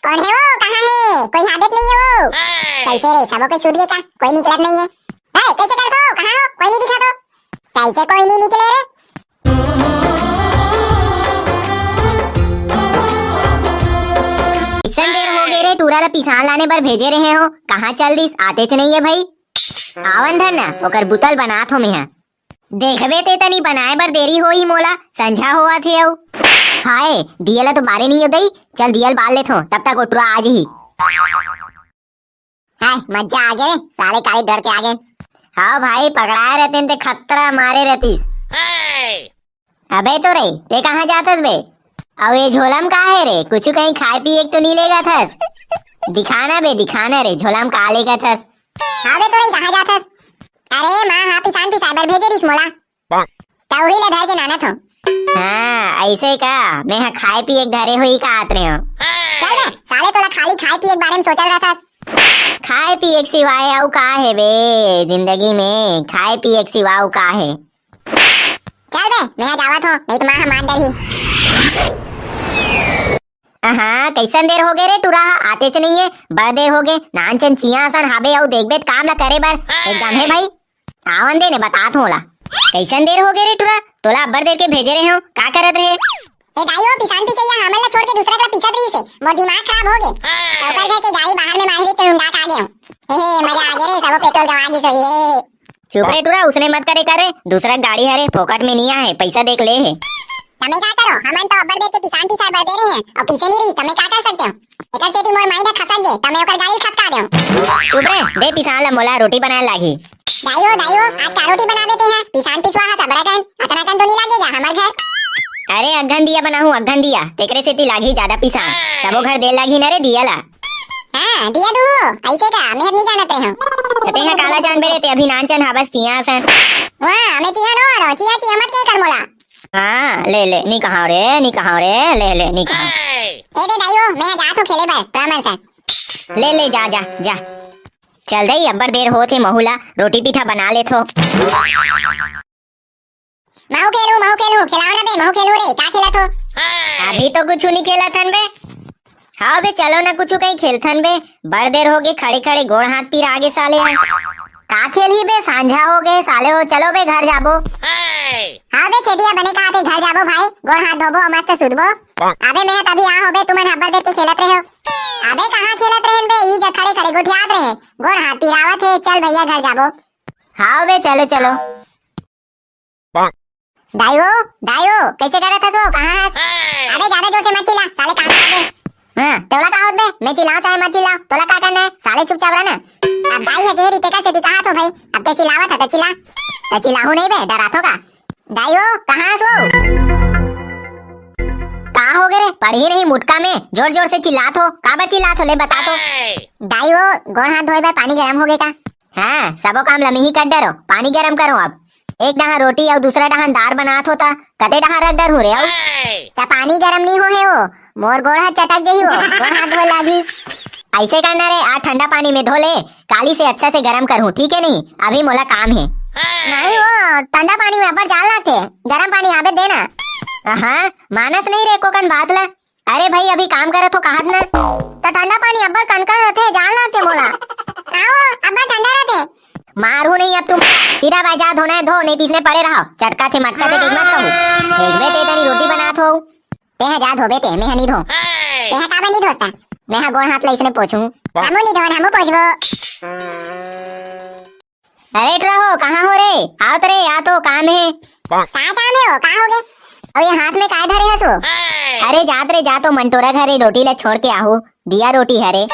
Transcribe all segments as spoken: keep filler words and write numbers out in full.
कौन हे वो? कहाँ हे? कोई हाबे त नहीं हे वो? कैसे रे, सबो के सूत गे का? कोई निकलत नहीं हे। ए, कैसे करथो? कहाँ हो? कोई नहीं दिखा तो। कैसे कोई नहीं निकले रे? इसन देर हो गए रे, टूरा ला पिसान लाने बर भेजे रहे हो, कहाँ चल दिस? आतेच नहीं हे भाई। आवन धन ना, ओकर बुतल बनात हो मेहा। देखबे ते तनी बनाए बर देरी होही मोला, संझा होवत हे अउ। हाय, दिया ला तो बारे नहीं हो दई, चल दिया ल बार लेथो, तब तक ओ टूरा आ जही। हाय, मजा आ गे, साले काली डर के आ गे। हाँ भाई, पकड़ाए रहते ते खतरा मारे रहतीस। अबे तो रे, ते कहाँ जाथस बे? अउ ये झोला म का हे रे? कुछु कहीं खाए पिए के तो नहीं लेगथस? दिखाना बे, दिखाना रे, झोला म का लेगथस? हाँ बे तो रे, कहाँ जाथस? अरे माँ, हाँ पिसान पिसाए बर भेजे रिस मोला। त उही ला धर के नानत हो। हाँ, ऐसे का? मैं हा खाए पिए के धरे होही का आत रहे हो। चल बे, साले तोला खाली खाए पिए के बारे में सोचत रहथस। खाए पिए के सिवाय अउ का हे बे जिंदगी में? खाए पिए के सिवा अउ का हे? चल बे, मैं हा जावत हो, नहीं तो माँ हा मान डरही। अहा, कैसन देर हो गए रे टूरा हा? आतेच नहीं हे, बड़ देर हो गए। नानचन चिया असन हाबे अउ देखबे त काम ला करे बर एकदम हे भाई। आवन दे ने, बतात हो ला। कैसन देर हो गए रे टूरा? तोला अब्बड़ देर के भेजे रहे हो, का करत रहे? ए दाई, वो पिसान पिसैया हमन ला छोड़ के दूसरा करा पीसत रहिस हे। मोर दिमाग खराब हो गे। त ओकर घर के गाड़ी बाहर में मारे रहिस, ते हुंडा के आ गेंव। हे, हे, मजा आ गे रे, सबो पेट्रोल गवा गिस होही। चुप रे टूरा, उसने मत करे कर रे। दूसरा गाड़ी हरे, फोकट में नहीं आए, पैसा देख ले हे। तमे का करो, हमन तो अब्बड़ देर के पिसान पिसाए बर दे रहे हैं, अउ पीसे नहीं रही, तमे का कर सकते हो? एकर सेती मोर माई ला खसक गे, तमे ओकर गाड़ी खसका देव। चुप रे, दे पिसान ला, मोला रोटी बनाए लागही। दाई हो, दाई हो, आज का रोटी बना देते हैं? पिसान पिसवा हा सबरा कन, अतना कन तो नहीं लागेगा हमर घर। अरे अघन दिया बनाहूँ, अघन दिया, तेकरे सेती लागही ज्यादा पिसान। सबो घर दे लागही न रे दिया ला। हाँ, दिया दू हो, ऐसे का? मैं नहीं जानत रहे हूँ। तेहा काला जान बे रे, ते अभी नानचन हा बस चिया असन। वाह, मैं चिया नो रो, चिया चिया मत के कर मोला। हाँ, ले, ले, नी कहांव रे, नी कहांव रे, ले, ले, नी कहांव। ए दे दाई हो, मैं जात हूँ खेले बर, तोरा मन से। ले, ले, जा, जा, जा। चल दई, अब्बड़ देर होत हे, महू ला रोटी पीठा बना लेथो। महू खेलू, महू खेलू, खिलाओ ना बे, महू खेलू रे, का खेलत हो? अभी तो कुछ नहीं खेलत हन बे। हाँ बे, चलो ना कुछ कहीं खेलथन बे, बड़ देर हो गे खड़े खड़े, गोड़ हाथ पीरा गे साले ह। का खेलही बे, सांझा हो गे साले हो, चलो बे घर जाबो। हाँ बे छेदिया, बने कहा थे घर जाबो भाई, गोड़ हाथ धोबो, मस्त सुतबो। अबे मैं तभी आ हो बे, तुमन हब्बड़ देर के खेलत रहे हो। अबे कहाँ खेलत रहेन बे, ई जग खड़े खड़े गोठियात रहे, गोड़ हाथ पिरावत हे, चल भैया घर जाबो। हाँ बे चलो चलो। दाई हो, दाई हो, कैसे करत हस वो? कहाँ हस? अबे ज्यादा जोर से मत चिल्ला, साले कान फाड़ दे। हाँ, तोला का होत बे? मैं चिल्लाऊं चाहे मत चिल्लाऊं, तोला का करना है? साले चुपचाप रह ना। अब दाई ह गे रही, तेकर सेती कहा थो भाई, अब ते चिल्लावत ह त चिल्ला। त चिल्लाहू नहीं बे, डराथो का? दाई हो, कहाँ हस वो? का हो गे रे? पढ़ी नहीं मुटका में, जोर जोर से चिल्लात हो, काबर चिल्लात हो, ले बता तो। दाई हो, गोड़ हाथ धोए बर पानी गरम हो गे का? हाँ, सबो काम ल मेही कर डरो, पानी गरम करो अब। एक डहान रोटी अउ दूसरा डहान दार बनात हो त कते डहान रख डरहूं रे अउ? त पानी गरम नहीं हो हे वो, मोर गोड़ हाथ चटक जही वो, गोड़ हाथ धोए लागी। ऐसे करना रे, आज ठंडा पानी में धो ले, काली से अच्छा से गरम करहूं, ठीक है नहीं? अभी मोला काम है। नहीं वो, ठंडा पानी में अब्बड़ जान लागथे, गरम पानी आबे देना। हाँ, मानस नहीं रे कोकन बात ला। अरे भाई, अभी काम करत हो कहत ना। त ठंडा पानी अब्बड़ कनकन रथे, जान लागथे मोला। आओ, अब्बड़ ठंडा रथे। मारू नहीं अब तुम। सीधा भाई जा धोना है धो, नहीं त इसने पड़े रहो। चटका थे मटका थे, देख मत कहू। भेजबे ते तनी रोटी बनात हो। तेहा जा धोबे ते, मेहा नहीं धो। तेहा काबर नहीं धोसता? मेहा गोड़ हाथ ला इसने पोछू। हमू नहीं धोन, हमू पोछबो। अरे टुरा हो, कहाँ हो रे? आओ तो रे, या तो काम है। का काम है वो? का हो गे? अउ ये हाथ में काय धरे हस वो? अरे जात रे, जा तो मंटोरा घरे रोटी ला छोड़ के आहू। दिया रोटी हरे।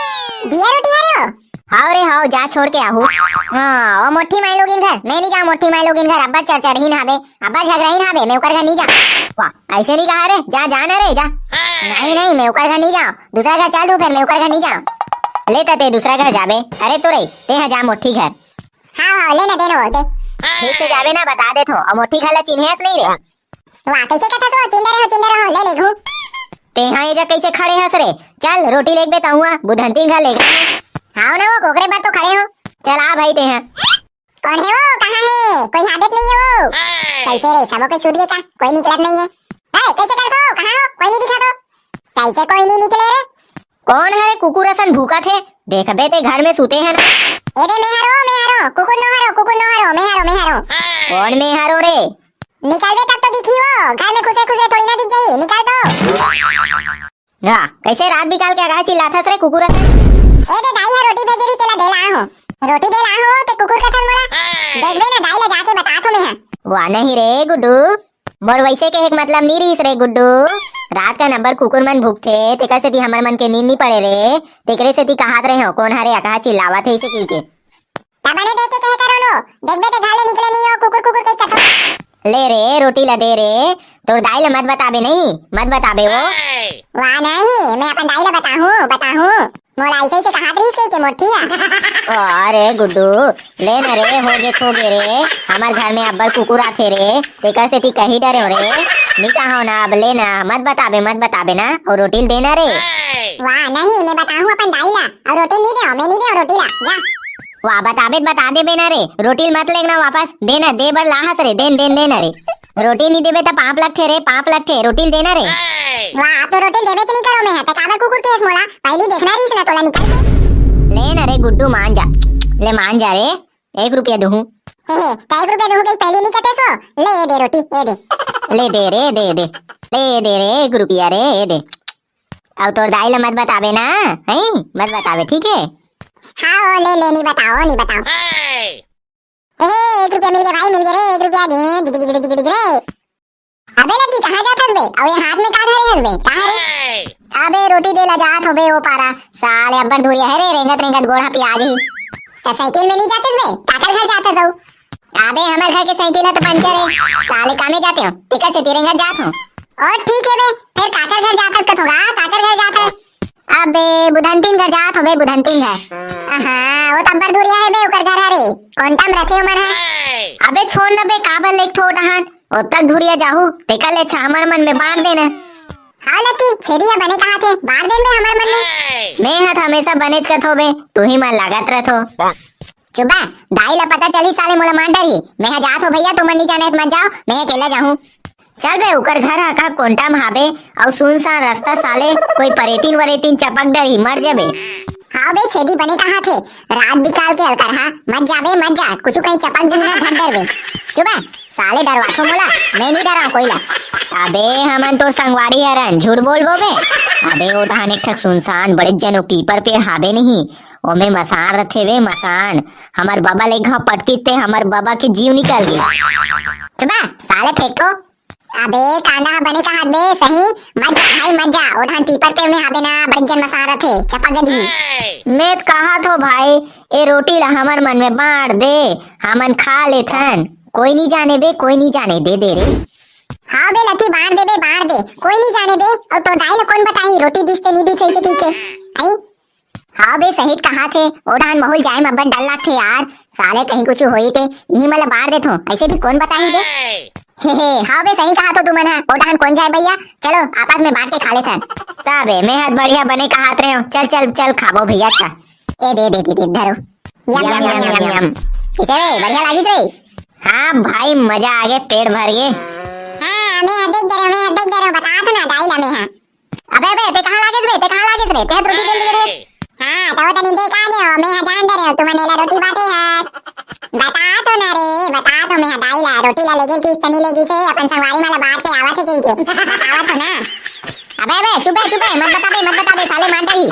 दिया रोटी हरे हो? हाव रे हाव, जा छोड़ के आहू। हाँ, वो मोठी माई लोगिन घर। मैं नहीं जाऊँ मोठी माई लोगिन घर। अब्बड़ चरचरहीन हाबे, अब्बड़ झगड़ाहीन हाबे, मैं ओकर घर नहीं जाऊँ। वाह, ऐसे नहीं कहा रे, जा, जा ना रे, जा। नहीं, नहीं, मैं ओकर घर नहीं जाऊँ। दूसरा घर चल तू, फिर मैं ओकर घर नहीं जाऊँ। ले त ते दूसरा घर जाबे। अरे तो रे, ते हा जा मोठी घर। हाँ, हाँ, ले ना, दे ना वो, दे। ठीक से जाबे ना, बता देत हो। अउ मोठी घर ला चिन्हेस नहीं रे? वाह, कैसे कहत हस वो? चिन्हे रहो, चिन्हे रहो, ले लेगहूँ। तेहा ये जग कैसे खड़े हस रे? चल, रोटी लेगबे तहुआ, बुधंतिन घर लेगा। हाँ ना, वो कोकरे बर तो खड़े हो। चल आ भाई तेहा। कौन है वो? कहाँ है? कोई हाबे त नहीं है वो? कैसे रे, सबो कोई सूत गे का? कोई निकलत नहीं है। ए, कैसे करत हो? कहाँ हो? कोई नहीं दिखा तो। कैसे कोई नहीं निकले रे? कोन हरे कुकुर असन भूकत हे? देखबे ते घर में सुते हे ना। ए दे, मैं हरो, मैं हरो, कुकुर नो हरो, कुकुर नो हरो, मैं हरो, मैं हरो। कोन मैं हरो रे? निकलबे तब तो दिखी वो, घर में खुसे खुसे थोड़ी ना दिख जाई, निकल तो। ना, कैसे रात बिकाल के अगहा चिल्लाथस रे कुकुर असन? ए दे दाई हा रोटी भेजे रही, तेला दे ला हो। रोटी दे ला हो, ते कुकुर कसन मोला। देखबे ना दाई ला जाके बता थो मैं हा। वाह नहीं रे गुड्डू, मोर वैसे के एक मतलब नी रहीस रे गुड्डू। रात का नब्बर कुकुर मन भूकथे, तेकर सेती हमर मन के नींद नी पड़े रे। तेकरे सेती कहात रहे हो, कोन हरे अगहा चिल्लावत हे इसे कहिके। त बने देख के कहे करो नो, देखबे ते घर ले निकले नहीं हो, कुकुर कुकुर कही कथो। ले रे, रोटी ला दे रे, तोर दाई ला मत बताबे नहीं, मत बताबे वो। वाह नहीं, मैं अपन दाई ला बताहूँ, बताहूँ। मोला ऐसे ऐसे कहात रहीस कही के मोठिया। ओ, अरे गुड्डू, ले ना रे, होगे खोगे रे, हमर घर में अब्बड़ कुकुर आथे रे, तेकर सेती कही डरे हो रे। नी कहो ना, अब ले ना, मत बताबे, मत बताबे ना, और रोटी ल दे ना रे। वाह नहीं, मैं बताहूँ अपन दाई ला, और रोटी नी दे, मैं नी दे रोटी ला, जा। वाह, बताबे त बता देबे ना रे, रोटी ल मत लेगना वापस, दे ना, दे बर लाहस रे, देन, देन, दे ना रे। रोटी नी देबे त पाप लगथे रे, पाप लगथे, रोटी ल दे ना रे। वाह, तो रोटी ल देबे त नी करो मैं हा, ते काबर कुकुर केस मोला, पहली देखना रहीस ना तोला निकल के। ले ना रे गुड्डू, मान जा, ले मान जा रे, एक रुपया दूहूँ। हे, हे, त एक रुपया दूहूँ कही पहली नी कते सो, ले ये दे रोटी, ये दे। ले दे रे, दे, दे, ले ये दे रे, एक रुपया रे, ये दे। अब तोर दाई ला मत बताबे ना, हैं? मत बताबे, ठीक है? हाँ, ओ, ले, ले, नी बताओ, नी बताओ। ए, एक रुपया मिल गया भाई, मिल गया रे, एक रुपया दे, डिग, डिग, डिग, डिग रे। अबे लड़की, कहाँ जात हस बे? अउ ये हाथ में का धरे हस बे? कहाँ रे? अबे रोटी दे ला जात हो बे, ओ पारा। साले अब्बड़ दूरिया है रे, रेंगत रेंगत गोड़ हा पियाज ही। त साइकिल में नी जात हस बे? काकर घर जात हस? अबे, हमर घर के साइकिल ह तो पंचर हे, साले कामे जाते हो, तेकर सेती रेंगत जात हो। ओ ठीक है बे, फिर काकर घर जात हस कथों गा, काकर घर जात हस? अबे, बुधंतिन घर जात हो बे, बुधंतिन घर। आहा, वो तो अब्बड़ दूरिया है बे, ओकर घर हरे, कोंटा में रथे ओमन है। अबे छोड़ न बे, काबर लेक थो डहान, ओतक दूरिया जाहू, तेकर ले अच्छा हमर मन में बांट देना। हाँ लकी, छेरी ह बने कहाथे, बांट देन बे हमर मन में। मैं ह त हमेशा बनेच कथो बे, तू ही मन लागत रथो। चुप बा, दाई ला पता चली साले मोला मार डरही। मैं ह जात हो भैया, तुमन नी जाने त मत जाओ, मैं अकेला जाहूँ। चल बे, उकर घर ह का कोंटा म हाबे, अउ सुनसान रस्ता साले, कोई परेतिन वरेतिन चपक डरही, मर जाबे। हाँ बे छेदी बने कहाथे, रात बिकाल के अलकरहा, मत जाबे, मत जा, कुछु कहीं चपक दिही ना धन डरबे। चुप बा, साले डरवाथो मोला, मैं नी डराव कोई ला। अबे हमन तोर संगवारी हरन, झूठ बोलबो बे। अबे ओ डहान एक ठक सुनसान, बड़े जनो पीपर पेड़ हाबे नहीं, ओमे मसान रथे बे, मसान। हमर बबा ले घाव पटकिस ते हमर बबा के जीव निकल गे। चुप बा, साले फेंकथो। अबे कांदा ह बने कहात बे, सही, मत जा भाई, मत जा। ओ डहान पीपर पेड़ में हाबे ना, बड़े जन मसान रथे, चपक गे दिही। मैं त कहाथो भाई, ए रोटी ला हमर मन में बांट दे, हमन खा लेथन। कोई नी जाने बे, कोई नी जाने, दे दे रे। हाँ बे लकी, बांट दे बे, बांट दे, कोई नी जाने बे। अउ तोर दाई ला कोन बताही रोटी दिस ते नी दिस अइसे कहिके? आई। हाँ बे, सही त कहाथे, ओ डहान महूल जाए में अब्बड़ डर लागथे यार, साले कहीं कुछु होई ते, इही मन ला बांट देथो, अइसे भी कोन बताही बे? हे हे, हाँ बे, सही कहाथो तुमन ह, ओ डहान कोन जाए भैया, चलो आपस में बांट के खा लेथन। तबे, मैं ह त बढ़िया बने कहात रहेंव, चल चल चल खाबो भैया, अच्छा। ए दे दे दे दे, धरो। यम यम यम यम यम। कइसे रे, बढ़िया लागिस रे? हाँ भाई, मजा आ गे, पेट भर गे। हाँ, मैं ह देख डरेंव, मैं ह देख डरेंव, बता तो ना दाई ला मैं ह। अबे, अबे, ते कहाँ लागिस बे? ते कहाँ लागिस रे? ते ह रोटी दे दे रे। हाँ, त वो तो नी देख आ गए हो, मैं ह जान डरेंव, तुमन एला रोटी बांटे हस। बता तो ना रे, बता तो मैं ह दाई ला, रोटी ला लेगे किस त नी लेगिस हे, अपन संगवारी मन ला बांट के आवत हे कहिके। बतावत हो ना। अबे, अबे, चुप बे, चुप बे, मत बताबे, मत बताबे, साले मार डरही।